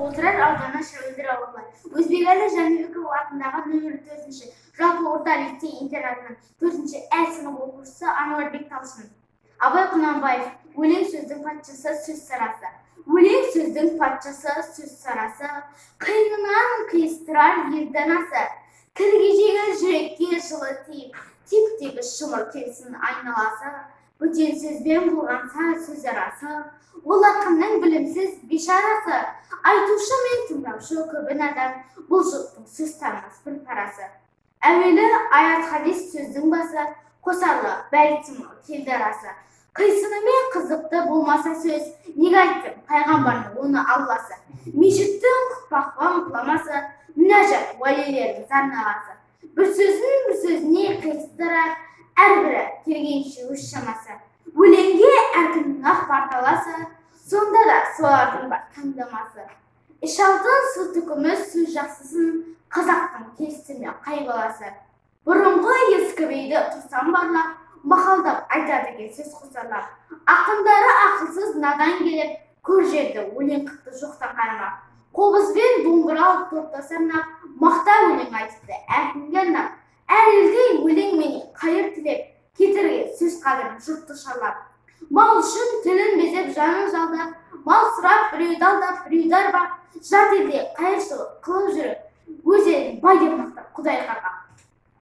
Отырар ауданы, Шәуілдір ауылы, Өзбекәлі Жәнібеков атындағы нөмірі 4-ші жалпы орта лицей интернатының 4-ші ә сынып оқушысы Ануарбек Талшын. Абай Құнанбаев. Өлең сөздің патшасы, сөз сарасы. Өлең сөздің патшасы, сөз сарасы, қиынынан қиыстырар ел данасы. Тілге жеңіл, жүрекке жылы тиіп, теп тегіс шымыр келсін айналасы. Бөтен сөзбен бұлғанса сөз арасы, ол ақынның білімсіз бейшарасы. Айтушы мен тыңдаушы көбі надан, бұл жұрттың сөз танымас бір парасы. Әуелі аят, хадис сөздің басы, қосарлы бәйіт келді арасы. Қисынымен қызықты болмаса сөз, неге айттым пайғамбардың оны Алласы? Мешіттің құтпақпан ғұламасы, мінәжат уәлилердің зар наласы. Бір сөзін бір сөзіне қиыстырар, әрбірі келгенше өз шамасы. Өлеңге әркімнің ақ бар таласы, сонда да солардың бар таңдамасы. Іш алтын, су күміс сөз жақсысын қазақтың келістірме қай баласы? Бұрынғы ескі биді тұрсам барлап, мақалдап айтады екен сөз қосарлап. Ақындары ақылсыз надан келіп, көр жерді өлең қыпты жоқтан қармап. Қобыз бен домбыра алып топта сарнап, мақта өлең айтыпты әркімге арнап. Әр елде өлеңменен қайыр тілеп, кетірген сөз қадірін жұртты шарлап. Мал үшін тілін безеп, жанын жалдап, мал сұрап біреуді алдап, біреуді арбап, жат елде қайыршылық қылып жүріп, өз елін бай деп мақтап, құдай қарғап.